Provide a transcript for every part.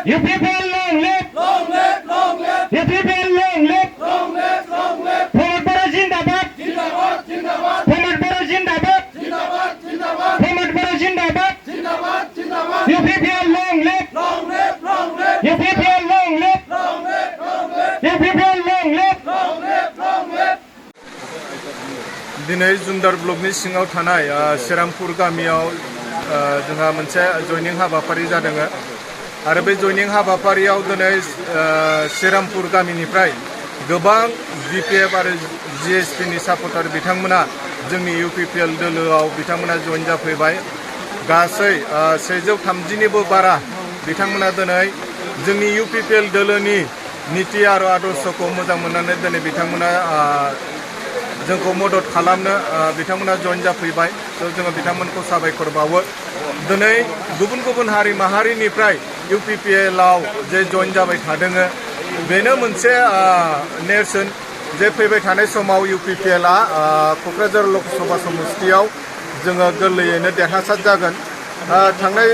UPPL long live! Long live, long live! UPPL long live! Long live, long live! Forward Baro Zindabad! Zindabad, Zindabad! Forward Baro Zindabad! Zindabad, Zindabad! Forward Baro Zindabad! Zindabad, Zindabad! UPPL long live! Long live, long live! UPPL long live! Long live, long live! UPPL long live! Long live, long live! दिनै जुन्दार ब्लकनि सिङाव थानाय श्रीरामपुर गामियाव जोंहा मोनसे जयनिं हाबाफारि जादों आरो बे जयनिं हाबाफारियाव दिनै श्रीरामपुर गामिनिफ्राय गोबां बीपीएफ आरो जीएसपी नि सापर्टार बिथांमोना जोंनि यूपीपीएल दोलोआव बिथांमोना जइन जाफैबाय गासै 130 निबो बारा बिथांमोना दिनै जोंनि यूपीपीएल दोलोनि नीति आरो आदर्शखौ मोजां मोननानै दिनै बिथांमोना जोंखौ मदद खालामनो बिथांमोना जइन जाफैबाय जोङो बिथांमोनखौ साबायखर बावो दिनै गुबुन गुबुन हारि माहारिनिफ्राय यूपीपीएल आव जे जइन जाबाय थादों बेनो मोनसे नेरसोन जे फैबाय थानाय समाव यूपीपीएल आ कक्राझार लकसभा समस्तियाव जोङो गोरलैयैनो देरहासार जागोन थांनाय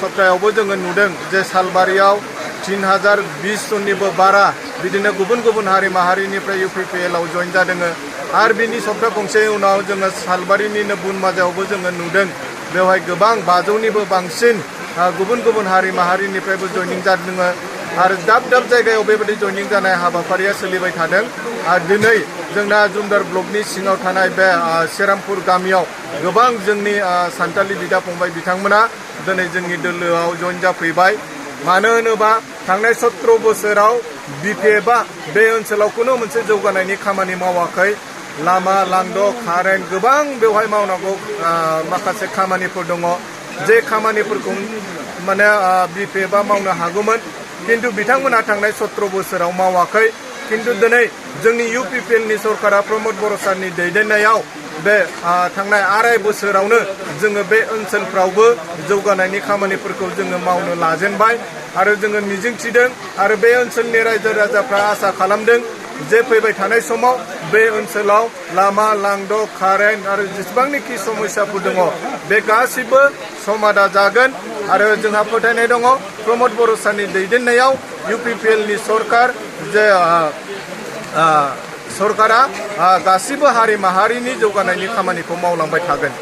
सप्तायावबो जोङो नुदों जे सालबारियाव 3020 जननिबो बारा बिदिनो गुबुन गुबुन हारि माहारिनिफ्राय यूपीपीएल आव जइन जादों आरो बिनि सप्ता गंसे उनाव जोङो सालबारिनिनो बुनमाजायावबो जोङो नुदों बेवहाय गोबां 500 निबो बांसिन गुबुन गुबुन हारि माहारिनिफ्रायबो जइनिं जादों आरो दाब दाब जायगायाव बेबायदि जइनिं जानाय हाबाफारिया सोलिबाय थादों आरो दिनै जोंना जुन्दार ब्लकनि सिङाव थानाय बे श्रीरामपुर गामियाव गोबां जोंनि सान्थालि बिदा फंबाय बिथांमोना दिनै जोंनि दोलोआव जइन जाफैबाय मानो होनोबा थांनाय 17 बोसोराव बीपीएफ आ बे ओनसोलाव कुनु मोनसे जौगानायनि खामानि मावाखै लामा लांद' कारेन्ट गोबां बेवहाय मावनांगौ माखासे खामानिफोर दङ जे खामानिफोरखौ माने बीपीएफ आ मावनो हागौमोन किन्तु बिथांमोना थांनाय 17 बोसोराव मावाखै किन्तु दिनै जोंनि यूपीपीएल नि सरकारा प्रमोद बर'सानि दैदेननायाव बे थांनाय 2.5 बोसोरावनो जोङो बे ओनसोलफ्रावबो जौगानायनि खामानिफोरखौ जोङो मावनो लाजेनबाय आरो जोङो मिजिंथिदों आरो बे ओनसोलनि रायजो राजाफ्रा आसा खालामदों जे फैबाय थानाय समाव बे ओनसोलाव लामा लांद' कारेन्ट आरो जेसेबांनिखि समस्याफोर दङ बे गासिबो समाधान जागोन आरो जोंहा फोथायनाय दङ प्रमोद बर'सानि दैदेननायाव यूपीपीएल नि सरकार जे सरकारा गासिबो हारि माहारिनि जौगानायनि खामानिखौ मावलांबाय थागोन।